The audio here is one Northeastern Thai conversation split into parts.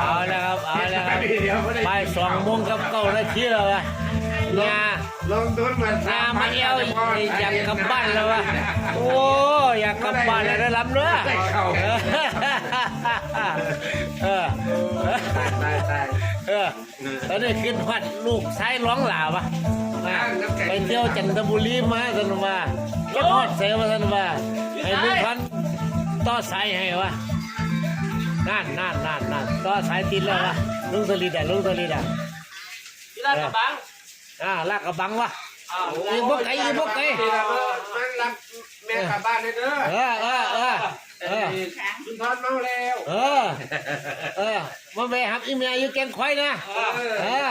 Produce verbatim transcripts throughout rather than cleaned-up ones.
เอาแล้วครับ เอาแล้วครับ บ่ายสองโมงกับเก้านาทีแล้ววะ งา ลงทุนมา งามาเอว อยากกลับบ้านแล้ววะ โอ้ อยากกลับบ้านแล้วได้ลำเด้อ ได้เข้า เออ เออ ตายตายตาย เออ ตอนนี้ขึ้นฮอดลูกชายร้องหล่าวะ อ่า ไปเที่ยวจันทบุรีมาซั่นว่า จักฮอดไสว่าซั่นว่า ให้ลุงพันธุ์ต่อสายให้วะ นั่นนั่นนั่นนั่น ต่อสายติดแล้ววะ ลุงสลิดอ่ะ ลุงสลิดอ่ะ ที่ลาดกระบัง อ่า ลาดกระบังวะ อ่า อีกบ่ไกล อีกบ่ไกล มันรับแม่กลับบ้านเลยเด้อ เออ เออ เออ เออ คุณทอดเมาแล้ว เออ เออ มาแวะครับอีเมียอยู่แกงควายนะ เออ เออ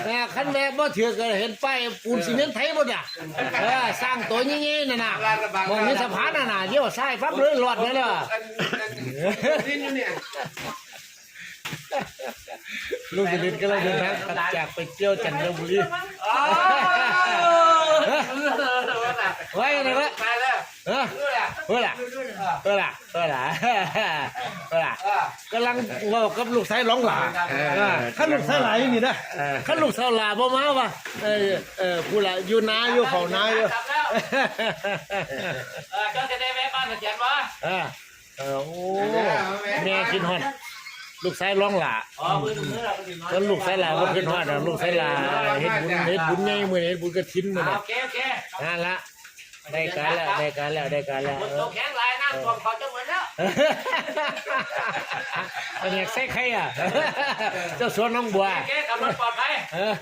แม่คันแวะบ่ถือก็เห็นป้ายปูนซีเมนต์ไทยหมดอ่ะ เออ สร้างตัวใหญ่ๆนั่นน่ะ ลาดกระบัง มองมีสะพานน่ะน่ะ เลี้ยวซ้ายปั๊บเลยรอดเลยเด้อ อัน อัน อันนี้อยู่เนี่ย ลุงสลิดกำลังเดินทางกลับจากไปเที่ยวจันทบุรี อ๋อ ไว้อะไรวะ ตายแล้ว เออ เพื่อล่ะ เพื่อล่ะ เพื่อล่ะ เพื่อล่ะ กำลังเว้ากับลูกชายร้องหล่า เออ เออ คันลูกชายหล่าอยู่นี่นะ เออ คันลูกสาวหล่าบ่มาว่ะ เออ เออ ผู้ละอยู่นาอยู่เขานาอยู่ เออ เจ้าจะได้แวะบ้านเสถียรบ่ เออ เออ โอ้ แม่คิดฮอด ลูกชายร้องหล่า อ๋อ มือหนึ่งเมื่อไหร่ก็ถึง แล้วลูกชายหล่าบ่คิดฮอดอะ ลูกชายหล่าเฮ็ดบุญ เฮ็ดบุญใหญ่มื้อนี้ เฮ็ดบุญกฐินมื้อนี้ โอเค โอเค นั่นละ ได้การแล้ว ได้การแล้ว ได้การแล้ว ฝนตกแห้งหลาย น้ำท่วมเขาจะหมดแล้ว อันนี้ใส่ไข่อะ เจ้าสวนน้องบัว โอเค ขับรถปลอดภัย เออ